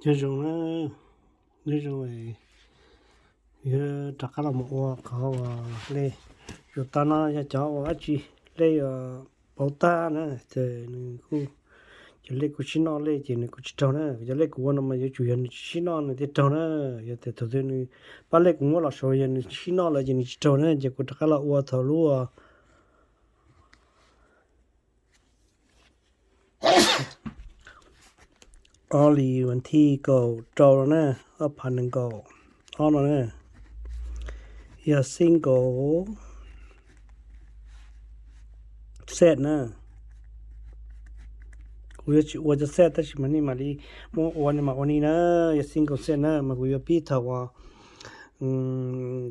Nyob zoo na, nyob zoo, yuav rov qab los mus ua qhov uas lej, zaum tag no yog cov uas dab tsi lej uas pauv tag na, ces nws kuj, cov lej kuj sib noj lej ces nws kuj tsis raug na. Cov lej kuv ua no mas yuav tsum yog nws tsis sib noj nws thiaj raug na. Yog tias thaum twg nws pab lej kuv muab los saud yog nws sib noj lawm ces nws tsis raug na, ces kuv rov qab los ua thaum lub uas ob hlis vas thij kaum rau no na, ob phav nees nkaum ob no na, yog single set na. Kuv yuav tsis ua cov set tab sis mas nej mam li muab ua, nej mam ua ni na. Yog single set na mas kuv yuav pib thaum uas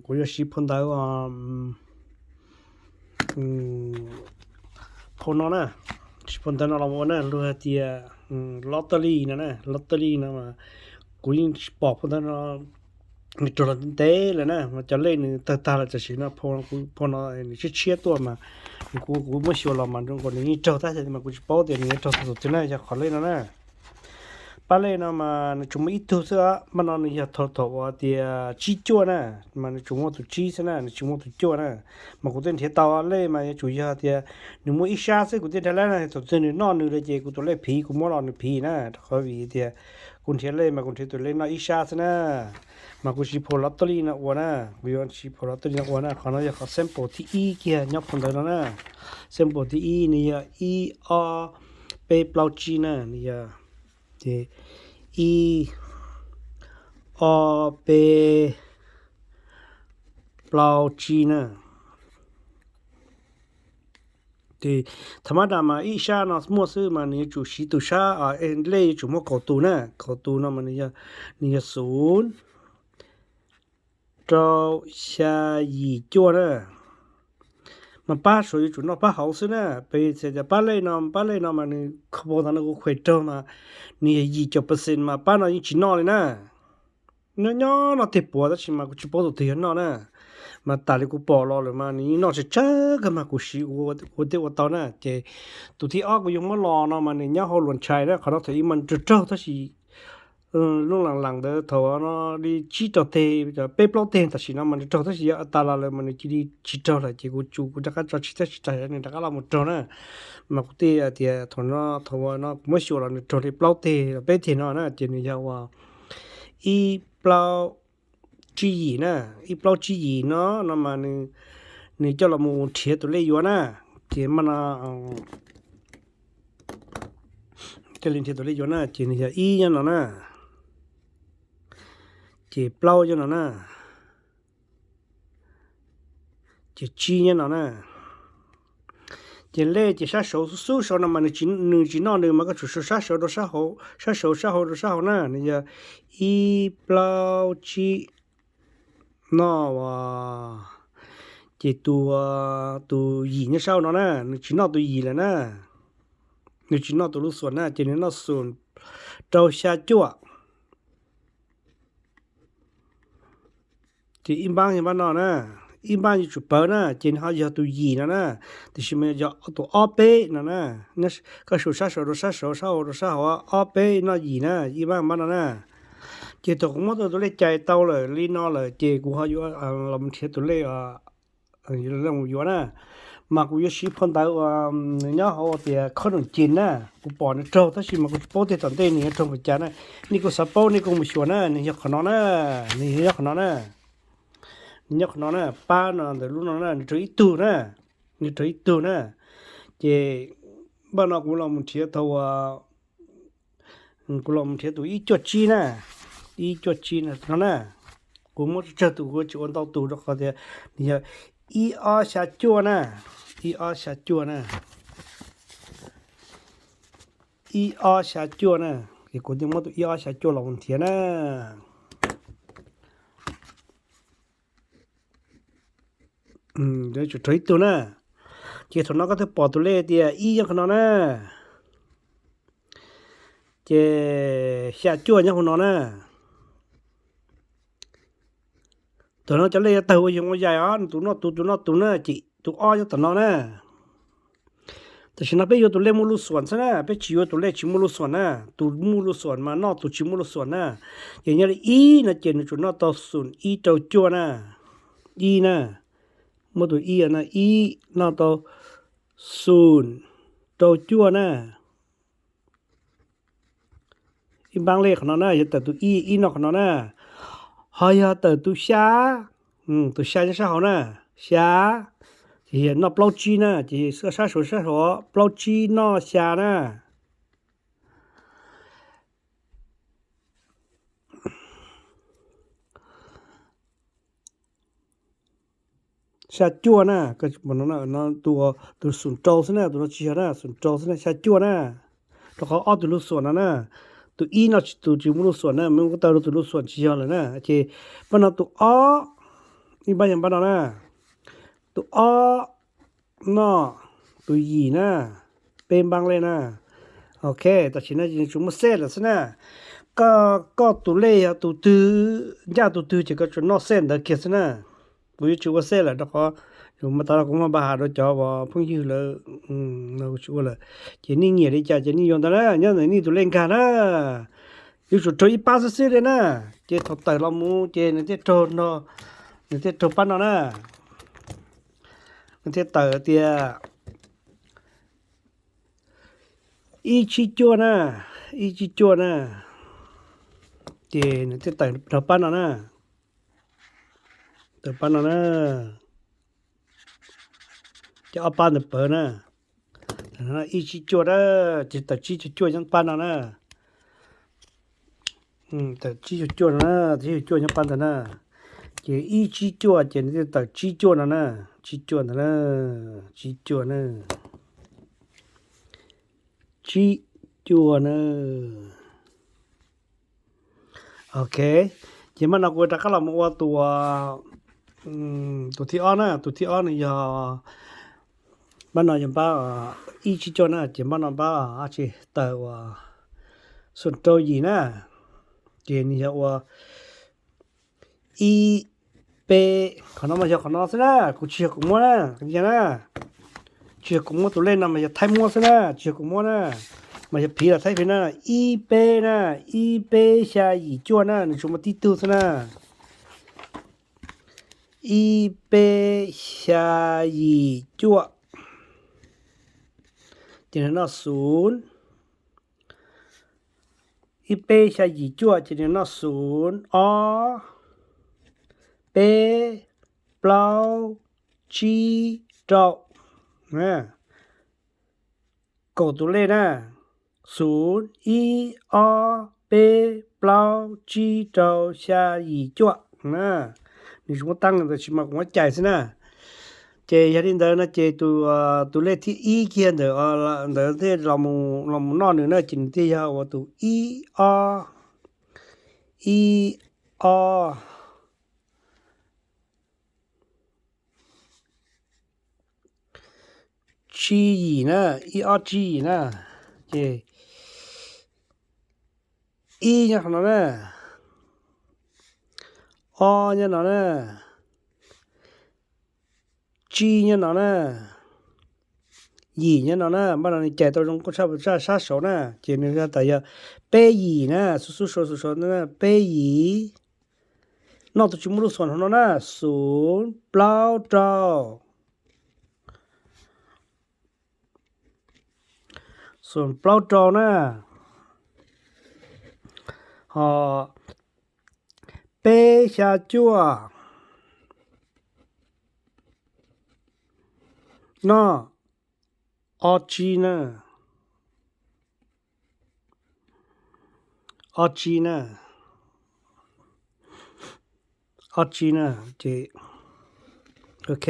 kuv yuav siv phau ntawv, phau no na, siv phau ntawv no los ua na, luag hais tias lottery no na, lottery no mas kuv yeej tsis pom phau ntawv no nws raug los ntev lawm na, mas cov lej nws tawg tag lawm, tam sim no phau no nws tshiab tshiab tuaj mas kuv, kuv muab xyuas los mas zoo nkaus nws yeej raug tab sis mas kuv tsis paub tias nws yuav raug thaum twg na, yog qhov lej no na. Pab lej no mas nws tsuas muaj ib tug xwb, pab no nws yog thaum, thaum uas tias tsib cuaj na, mas nws tsuas muaj tus tsib xwb na, nws tsis muaj tus cuaj na. Mas kuv thiaj nrhiav tau lej mas yuav tsum yog tias nws muaj ib sab xwb kuv thiaj nrhiav lawm na, thaum twg nws noj nws lawm ces kuv tus lej phiv kuv muab los nws phiv na, rau qhov vim tias kuv nrhiav lej mas kuv nrhiav tus lej noj ib sab xwb na. Mas kuv siv phau lottery no ua na, kuv yuav siv phau lottery no ua na, qhov no yog qhov sample thib ib kiag nyob phau ntawv no na. Sample thib ib nws yog ib ob peb plaub tsib na, nws yog ces ib ob peb plaub tsib na. Ces thaum mab dam mas ib sab no muaj xwb mas nws yuav tsum siv tus sab, lej yuav tsum muaj kaum tus na, kaum tus no mas nws yog, nws yog xum, rau, xya, yim, cuaj na. Mas pab saud yuav tsum noj pab hauv xwb na, peb txhais tias pab lej no, pab lej no mas nws kho pau ntawd no kuv khuem raug mas nws yog yim caum percent mas pab no yeej tsis noj li na. Nyob nyob noj tej puav tab sis mas kuv tsis paub tus twg yog noj na. Mas tas li kuv pom los lawm mas nws yeej noj tsawg tsawg kawg mas kuv siv ua tej ua tau na. Ces tus thib ob kuv yuav muab los no mas nws nyob hauv luas ntshais na, qhov no thaum ub mas nws raug raug tab sis lub las las ntawd thaum no li tsib rau teg, peb plaub teg tam sim no mas nws raug tab sis yog tas los lawm mas nws cia li tsis raug lawm ces kuv tsuas kuv rov qab tso tseg tab sis tas nws rov qab los mus raug na. Mas kuv thiaj tias thaum no, thaum no kuv muab xyuas los nws raug li plaub teg los peb teg no na ces nws yog uas ib plaub tsib yim na, ib plaub tsib yim no no mas nws coj los mus nrhiav tus lej yuav na. Ces mas no coj li nrhiav tus lej yuav na ces nws yog ib nyob no na, ces plaub nyob no na, ces tsib nyob no na. Ces lej ces sab saud xub xub saud no mas nws tsis noj nws mas koj tsum saud sab saud rau sab hauv, sab saud sab hauv rau sab hauv na, nws yog ib plaub tsib no, ces tus, tus yim nyob sab hauv no na, nws tsis noj tus yim lawm na, nws tsis noj tus lub xum na ces nws noj xum rau xya cuaj. Ces ib npab yog npab no na, ib npab yuav tsum pawv na ces nws ho yog tus yim no na, tiam sis mas yog tus ob peb no na. Koj saud sab saud rau sab saud, sab hauv rau sab hauv, ob peb noj yim na, ib npab npab no na. Ces thaum kuv muab tus lej cais tau lawm li no lawm ces kuv ho yuav los nrhiav tus lej yuav na. Mas kuv yuav siv phau ntawv uas nws nyob hauv tias khob noom cim na, kuv pom nws raug tab sis mas kuv tsis paub tias tom ntej nws yuav raug npaum cas na. Nej kuj xav paub nej kuj mus xyuas na, nws yog qhov no na, nws yog qhov no na. Nws nyob qhov no na, pab no ntawm lub no na, nws raug ib tug na, nws raug ib tug na. Ces npaj no kuv los mus nrhiav tau, kuv los mus nrhiav tus ib cuaj tsib na, ib cuaj tsib no na. Kuv muab tsawg tus kuv tsis ua ntau tus rau qhov tias nws yog ib ob xya cuaj na, ib ob xya cuaj na, ib ob xya cuaj na. Ces kuv thiaj muab tus ib ob xya cuaj los mus nrhiav na. Yuav tsum raug ib tug na. Ces thaum no koj thiaj pom tus lej tias ib nyob qhov no na, ces xya cuaj nyob hauv no na. Thaum no cov lej yuav tawg ua yoov ua yaim os, tus noj tus, tus noj tus na, ces tus ob nyob tom no na. Tam sim no peb yuav tus lej muaj lub xuam xwb na, peb tsis yuav tus lej tsis muaj lub xuam na. Tus muaj lub xuam mas noj tus tsis muaj lub xuam na. Ces nyob li ib no ces nws tsuas noj tau xoom ib rau cuaj na. Ib na, muaj tus ib no, ib noj tau xoom rau cuaj na. Ib npaab lej qhov no na, yog tawm tus ib, ib noj qhov no na. Ho yog tawm tus xya, tus xya nyob sab hauv na, xya, ces noj plaub tsib na, ces sab saud, sab saud, plaub tsib noj xya na. Xya cuaj na, tus, tus xoom rau xwb na, tus no tsis yog na, xoom rau xwb na, xya cuaj na. Rau qhov ob tug lub xuam no na, tus ib noj tus tsis muaj lub xuam na, muab tau rau tus lub xuam tsis yog lawm na. Ces npaj no tus ob, ib npaab yog npaj no na, tus ob noj tus yim na, peb npaab lej na. Ok, tam sim no tsuas muaj xej lawm xwb na. Koj, koj tus lej yog tus twg, ncaj tus twg ces koj tsuas noj xej ntawd kiag xwb na. Kuv yuav tsis ua xej lawm rau qhov yus mas tas no kuv muaj npa has rau cov uas phooj ywg lawm, kuv tsis ua lawm. Ces nej nyiam li cas ces nej yuav ntawd na, nyob ntawm nej tus lej nkag na. Yuav tsum raug ib pab xwb xwb li na. Ces thaum tawm los mus ces nws thiaj raug no, nws thiaj raug pab no na. Nws thiaj tawm tias ib tsib cuaj na, ib tsib cuaj na. Ces nws thiaj tawm raug pab no na. Tawm pab no na. Ces ob pab ntawd pawv na. Ib tsib cuaj na, ces tawm tsib cuaj cuaj nyob pab no na. Tawm tsib cuaj cuaj no na, tsib cuaj cuaj nyob pab ntawd na. Ces ib tsib cuaj ces nws thiaj tawm tsib cuaj no na. Tsib cuaj ntawd na, tsib cuaj na. Tsib cuaj na. Ok, ces npaj no kuv rov qab los mus ua tus, tus thib ob na, tus thib ob nws yog, npaj no yog npab ib tsib cuaj na, ces npaj no npab tsis tawm uas xoom rau yim na, ces nws yog ua ib peb, qhov no mas yog qhov no xwb na, kuv tsis yog kuv muab na, na. Tsis yog kuv muab tus lej no mas yog Thaib muab xwb na, tsis yog kuv muab na, mas yog phiv los Thaib phiv na, ib peb na, ib peb xya yim cuaj na, nws tsuas muaj tib tug xwb na. Ib peb xya yim cuaj, ces nws noj xoom. Ib peb xya yim cuaj ces nws noj xoom, ob, peb, plaub, tsib, rau. Kaum tus lej na, xoom, ib, ob, peb, plaub, tsib, rau, xya, yim, cuaj na. Nws tsis muaj taab ntawd tsis mas kuv muab cais xwb na. Ces yog li ntawd no ces tus, tus lej thib ib kiag ntawd, ntawd thiaj los mus noj nws na, ces nws thiaj yog ua tus ib, ob, ib, ob, tsib yim na, ib ob tsib yim na, ces ib nyob qhov no na, ob nyob no na, tsib nyob no na, yim nyob no na, npaj no nws cais tau zoo nkauj tshaj plaws sab saud na, ces nws tas yog peb yim na, xub xub saud saud na, peb yim. Noj tus tsis muaj lub xoom hauv no na, xoom plaub rau. Xoom plaub rau na. Ho peb xya cuaj. Noj ob tsib na. Ob tsib na. Ob tsib na, ces, ok,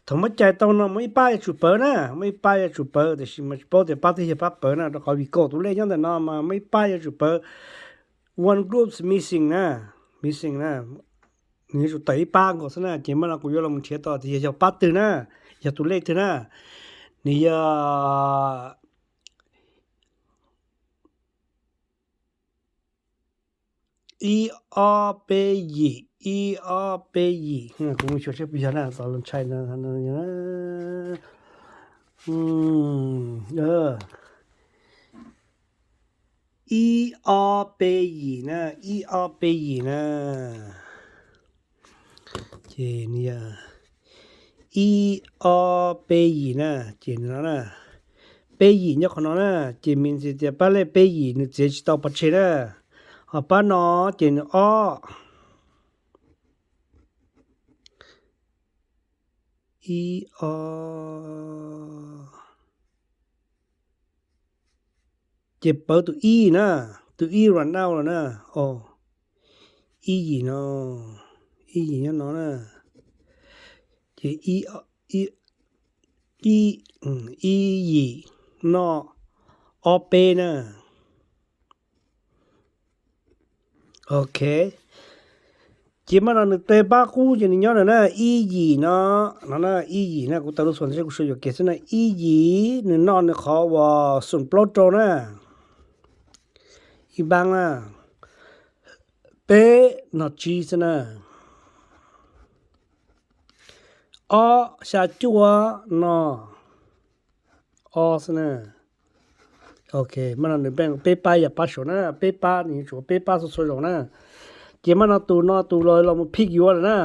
thaum muab cais tau no muaj ib pab yuav tsum pawv na, muaj ib pab yuav tsum pawv, tiam sis mas tsis paub tias pab twg yog pab pawv na, rau qhov vim kaum tus lej nyob ntawm no mas muaj ib pab yuav tsum pawv. One group is missing na, missing na, nws yuav tsum tawm ib pab nkaus xwb na, ces mas no kuv yuav los nrhiav tau tias yog pab twg na, yog tus lej twg na, nws yog ib ob peb yim, ib ob peb yim, kuv mus xyuas seb puas yog na, tos los ntshai no. ib ob peb yim na, ib ob peb yim na. Ces nws yog ib ob peb yim na, ces nws no na, peb yim nyob qhov no na, ces means tias pab lej peb yim nws txiav tsis tau pov tseg na. Ho pab no ces nws ob, ib ob, ces pawv tus ib na, tus ib run out los na, o, ib yim no, ib yim nyob no na, ces ib, ib yim no, ob peb na. Ok, ces mas no nws tej pab qub ces nws nyob ntawm na, ib yim no, no na, ib yim na, kuv taws lub xua ntawd kuv suav yuam kev xwb na, ib yim nws noj nws qhov uas xoom plaub rau na, ib npaab na, peb no tsib xwb na, ob xya cuaj no ob xwb na. Ok, mas no nws peb pab yam pab saum na, peb pab nws yuav tsum peb pab txhua txhua zaus na. Ces mas no tus no tus los los mus pick yuav lawm na.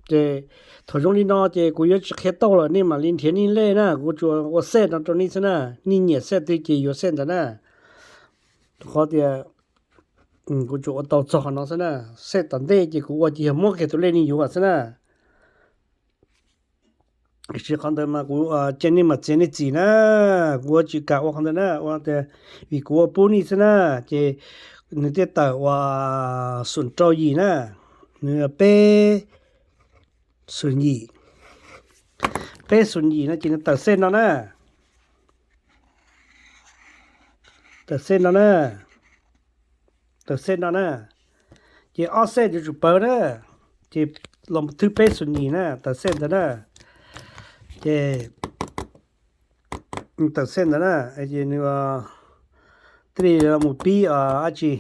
Ces thaum zoo li no ces kuv yuav tsis qhia tau lawm, nej mam li nrhiav nej lej na, kuv tsuas ua set no rau nej xwb na, nej nyiam set twg ces yuav set ntawd na. Rau qhov tias kuv tsuas ua tau txog qhov no xwb na, set tom ntej ces kuv ua ces yog muab kiag tus lej nej yuav xwb na. Tiam sis qhov ntawd mas kuv cia nej mam txiav nej txim na, kuv yuav tsis kam ua qhov ntawd na, ua tias vim kuv ua pub nej xwb na, ces nws thiaj tawm uas xoom rau yim na, nws peb xoom yim, peb xoom yim no ces nws tawm set no na, tawm set no na, tawm set no na, ces ob set yuav tsum pawv na, ces los thwb peb xoom yim na, tawm set ntawd na, ces tawm set ntawd na, ces nws thiaj li los mus pib dab tsi.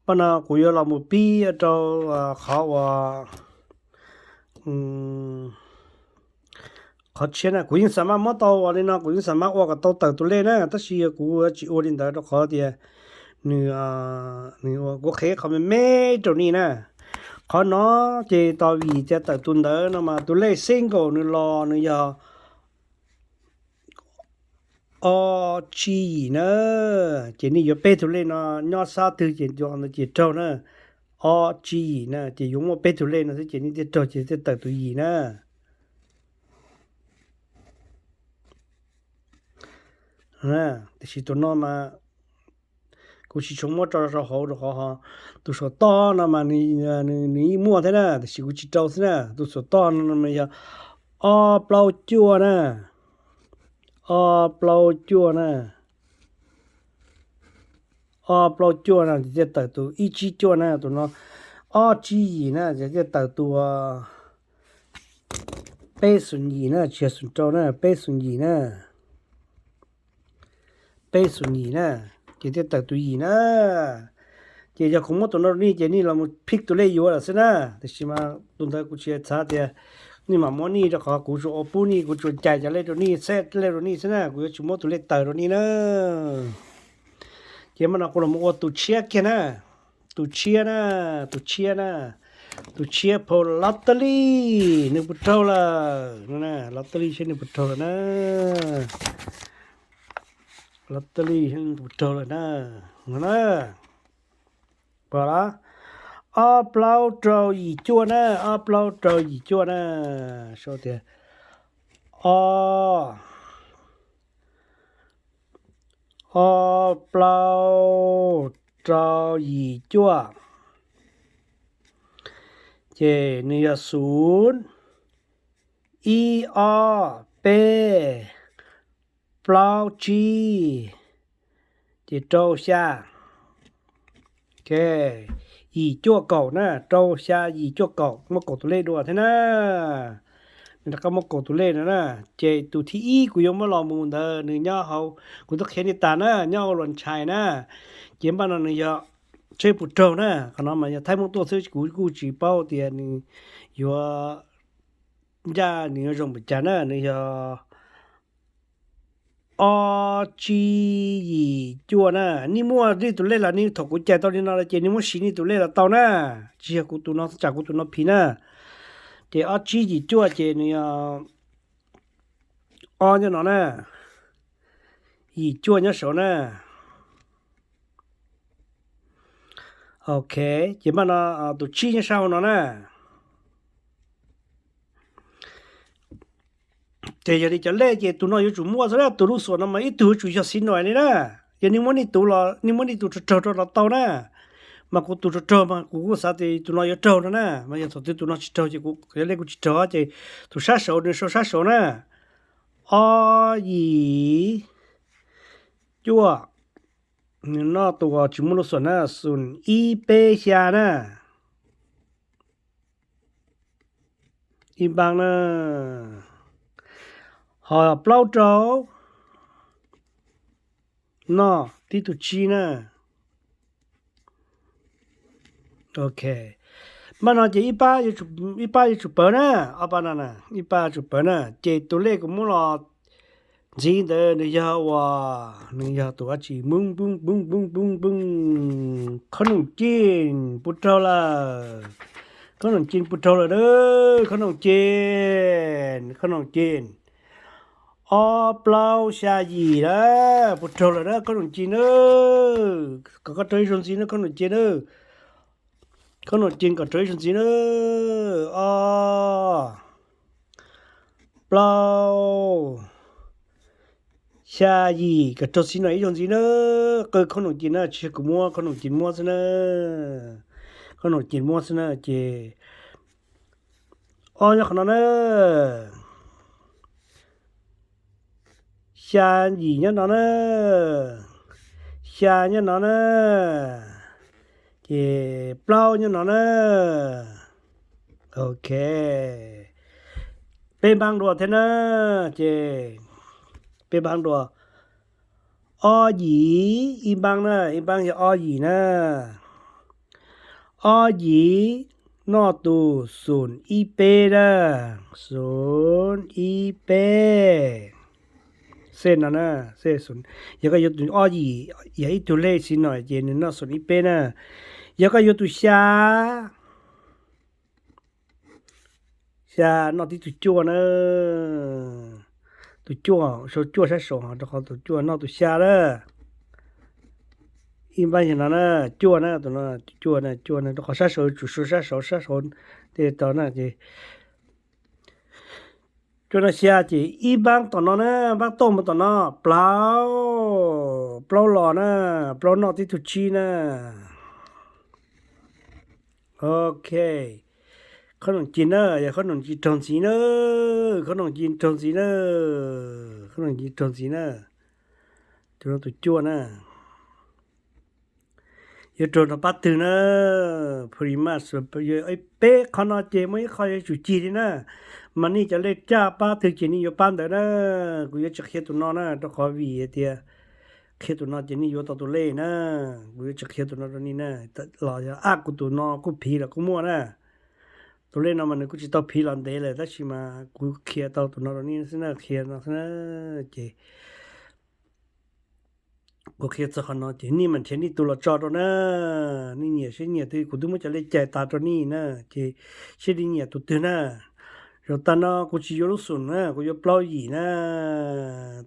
Pab no kuv yuav los mus pib rau qhov uas qhov tshiab na, kuv yeej xav mas muab tau ua li no, kuv yeej xav mas ua kom tau tawm tus lej na, tab sis yog kuv tsis ua li ntawd rau qhov tias nws, nws ua kuv qhia qhov me me rau nej na. Qhov no ces tos vim tias tawm tus ntawd no mas tus lej single nws los nws yog ob tsib yim na, ces nej yuav peb tug lej no nyob sab twg ces ntawd ces raug na. Ob tsib yim na ces yuav muaj peb tug lej no xwb ces nej thiaj raug ces thiaj tawm tus yim na. Tiam sis tus no mas kuv tsis tshua muab tso rau hauv rau qhov tus saum toj no mas nws yeej muaj thiab na, tiam sis kuv tsis rau xwb na. Tus saum toj no mas yog ob plaub cuaj na, ob plaub cuaj na, ob plaub cuaj no ces thiaj tawm tus ib tsib cuaj na, tus no ob tsib yim na ces thiaj tawm tus peb xoom yim na, tsis yog xoom rau na, peb xoom yim na, peb xoom yim na, ces thiaj tawm tus yim na. Ces yog kuv muab tus no rau nej ces nej los mus pick tus lej yuav lawm xwb na. Tiam sis mas tus ntawd kuv tsis xav tias nej mam muab nej rau qhov kuv tsuas ua pub nej, kuv tsuas cais cov lej rau nej, set lej rau nej xwb na, kuv yuav tsis muab tus lej tawm rau nej na. Ces mas no kuv los mus ua tus tshiab kiag na, tus tshiab na, tus tshiab na, tus tshiab phau lottery nws puas raug lawm, lottery seb nws puas raug lawm na, lottery seb nws puas raug lawm na, no na, pom los, ob plaub rau yim cuaj na, ob plaub rau yim cuaj na, sau tias ob, ob plaub rau yim cuaj, ces nws yog xum, ib ob peb, plaub tsib, ces rau xya, yim cuaj kaum na, rau xya yim cuaj kaum, muaj kaum tus lej dua thiab na. Nws rov qab muaj kaum tus lej no na. Ces tus thib ib kuv yuav muab los mus ntawd nws nyob hauv, kuv twb qhia nej tas na, nyob hauv luas ntshais na. Ces npaj no nws yog, seb puas raug na, qhov no mas yog thaib muab tuaj xwb kuv kuj tsis paub tias nws yuav ncaj nws yuav zoo npaum cas na, nws yog ob tsib yim cuaj na. Nej muaj nej tus lej los nej thaum kuv cais tau li no lawm ces nej muab siv nej tus lej los tau na. Tsis yog kuv tus no, tsam kuv tus no phiv na. Ces ob tsib yim cuaj ces nws yog ob nyob no na, yim cuaj nyob saud na. Ok, ces npaj no tus tsib nyob sab hauv no na. Ces yog li cov lej ces tus no yuav tsum muaj xwb na, tus lub xuam no mas ib tug yuav tsum yog xib nuam li na. Yog nej muab nej tus los nej muab nej tus raug raug rau los tau na. Mas kuv tus raug raug mas kuv kuj xav tias tus no yuav raug no na, mas yog thaum twg tus no tsis raug ces kuv cov lej kuj tsis raug ces tus sab saud nws sau sab saud na. Ob yim cuaj, nws noj tus uas tsis muaj lub xuam na, xoom ib peb xya na. Ib npaab na, ho plaub rau noj tib tug tsib na. Ok, npaj no ces ib pab yuav tsum pawv na, ob pab no na, ib pab yuav tsum pawv na. Ces tus lej kuv muab los ntxiv ntawd nws yog uas nws yog tus dab tsi, poob poob poob poob poob poob, khob noom cij puas raug lawm? Khob noom cij puas raug lawm na? Khob noom cij, khob noom cij, ob plaub xya yim na, puas raug lawm na khob noom cij na? Kom koj raug ib zaug ntxiv na khob noom cij na. Khob noom cij kom raug ib zaug ntxiv na. Ob, plaub, xya yim, kom raug ntxiv no ib zaug ntxiv na. Qw khob noom cij na, tsis yog kuv muab, khob noom cij muab xwb na. Khob noom cij muab xwb na ces ob nyob qhov no na. Xya yim nyob no na. Xya nyob no na. Ces plaub nyob no na. Ok, peb npaab dua thiab na. Ces peb npaab dua. Ob yim ib npaab na, ib npaab yog ob yim na. Ob yim noj tus xoom ib peb na, xoom ib peb. Xej no na, xej, yog koj yuav tus ob yim, yog ib tug lej xis no ces nws noj xoom ib peb na. Yog koj yuav tus xya, xya noj tib tug cuaj na. Tus cuaj, sau cuaj sab saud, rau qhov tus cuaj noj tus xya na. Ib npaab yog no na, cuaj na, tus no cuaj na, cuaj na, rau qhov sab saud tsum sau sab saud, sab saud tej tau na ces cuaj no xya ces ib npaab tom no na, npaab toj mus tom no, plaub, plaub los na, plaub noj tib tug tsib na. Ok, khob noom cij na, yog khob noom cij raug ntxiv na, khob noom cij raug ntxiv na, khob noom cij raug ntxiv na. Tus no tus cuaj na. Yuav raug nrog pab twg na? Pretty much, peb qhov no ces muaj ib qho yuav tsum cig li na. Mas nej cov lej caj pab twg ces nej yuav pab ntawd na. Kuv yuav tsis qhia tus no na, rau qhov vim hais tias qhia tus no ces nej yuav tau tus lej na. Kuv yuav tsis qhia tus no rau nej na. Los yog ab kuv tus no kuj phiv los kuj muaj na. Tus lej no mas nws kuj tsis tau phiv los ntev lawm tab sis mas kuv qhia tau tus no rau nej xwb na, qhia no xwb na. Ces kuv qhia txog qhov no ces nej mam nrhiav nej tus los tso rau na. Nej nyiam seb nyiam twg, kuv twb muab cov lej cais tas rau nej na, ces seb nej nyiam tus twg na. Zaum tag no kuv tsis yuav lub xoom na, kuv yuav plaub yim na,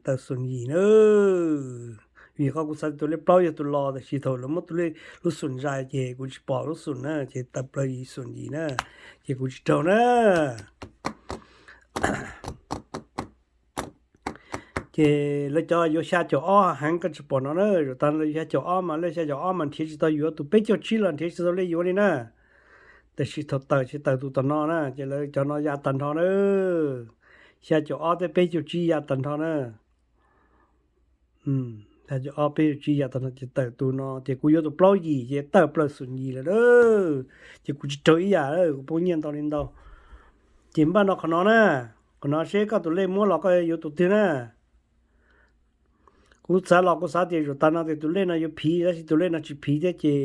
tawm xoom yim na. Vim qhov kuv xav tus lej plaub yog tus los, tab sis thaum lawv muab tus lej lub xoom zais ces kuv tsis pom lub xoom na, ces tawm plaws yim xoom yim na, ces kuv tsis raug na. Ces lawv cov yuav xya caum ob heev koj tsis pom no na, zaum tag lawv yuav xya caum ob mas lej xya caum ob mas nrhiav tsis tau yuav tus peb caug tsib los nrhiav tsis tau lej yuav li na. Tab sis thaum tawm ces tawm tus tom no na, ces lawv cov no ya tag nrho na. Xya caum ob thiab peb caug tsib ya tag nrho na. Xya caum ob peb caug tsib ya tag nrho ces tawm tus no, ces kuv yuav tus plaub yim ces tawm plaws xoom yim lawm na. Ces kuv tsis raug ib yam, kuv poob nyiaj ntau li ntau. Ces npaj no qhov no na, qhov no seb koj tus lej muab los koj yuav tus twg na. Kuv xav los kuv xav tias zaum tag no tias tus lej no yuav phiv, tab sis tus lej no tsis phiv thiab ces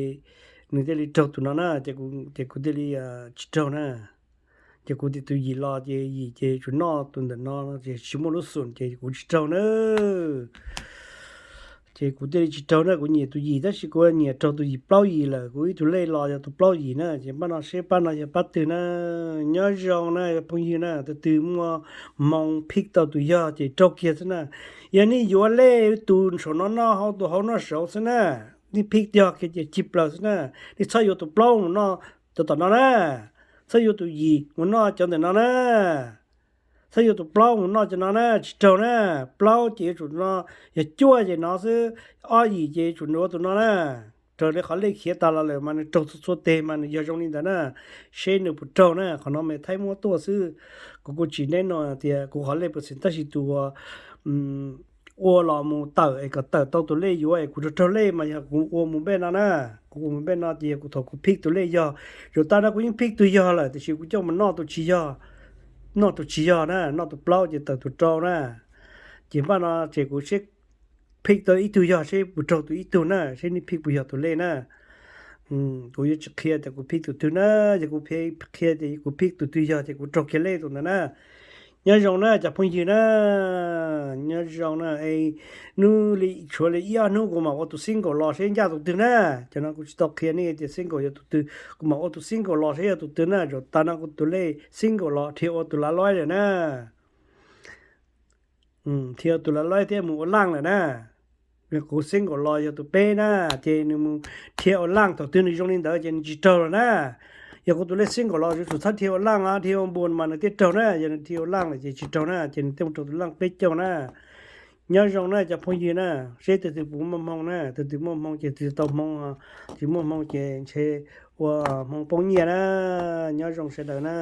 nws thiaj li raug tus no na, ces kuv thiaj li tsis raug na. Ces kuv tias tus yim los ces yim ces tsuas noj tus ntawm no ces tsis muaj lub xum ces kuv tsis raug na. Ces kuv thiaj li tsis raug na, kuv nyiam tus yim tab sis kuv nyiam raug tus yim plaub yim lawm, kuv ib tug lej los yog tus plaub yim na. Ces pab no seb pab no yog pab twg na. Nyob zoo na phooj ywg na, tus twg muaj hmoo pick tau tus yog ces raug kiag xwb na. Yog nej yuav lej tus saum no noj hauv tus hauv noj saud xwb na, nej pick yog kiag ces cig plaws xwb na. Nej txhob yuav tus plaub mus noj cov tom no na, txhob yuav tus yim mus noj cov ntawm no na, txhob yuav tus plaub mus noj cov no na, tsis raug na. Plaub ces yuav tsum no, yog cuaj ces no xwb, ob yim ces yuav tsum yuav tus no na. Raws li qhov lej khiav tas los lawm mas nws raug txhua txhua teg mas nws yog zoo li ntawd na. Seb nws puas raug na, qhov no mas thaib muab tuaj xwb. Kuv kuj tsis neb no tias kuv qhov lej puas xis tab sis tus uas ua los mus tawm es kom tawm tau tus lej yuav es kuv raug raug lej mas yog kuv ua mus npej no na. Kuv ua mus npej no ces yog kuv thaum kuv pick tus lej yog, zaum tas no kuv yeej pick tus yog lawm tiam sis kuv coj mus noj tus tsis yog, noj tus tsis yog na, noj tus plaub ces tawm tus rau na. Ces npaj no ces kuv seb pick tau ib tug yog seb puas raug tus ib tug na, seb nej pick puas yog tus lej na. Kuv yuav tsis qhia tias kuv pick tus twg na, yog kuv qhia tias kuv pick tus twg yog ces kuv raug kiag lej tus ntawd na. Nyob zoo na cov phooj ywg na, nyob zoo na. Hnub li tshuav li ib ob hnub kuv mam ua tus single los seb ncaj tus twg na. Cov no kuv tsis tau qhia nej tias single yog tus twg, kuv mam ua tus single los seb yog tus twg na. Zaum tas no kuv tus lej single los dhia ua tus lav loib lawm na. Dhia tus lav loib thiab mus ua laj lawm na. Kuv single los yog tus peb na, ces nws mus dhia ua laj thaum twg nws zoo li ntawd ces nws tsis raug lawm na. Yog kuv tus lej single los yuav tsum txhob dhia ua laj, dhia ua npua mas nws thiaj raug na, yog nws dhia ua laj lawm ces tsis raug na, ces nws thiaj mus raug tus laj peb caug na. Nyob zoo na cov phooj ywg na, seb tus twg puas muaj hmoo na, tus twg muaj hmoo ces tus twg tau hmoo, tsis muaj hmoo ces ntshe ua hmoo poob nyiaj na. Nyob zoo sawv daws na.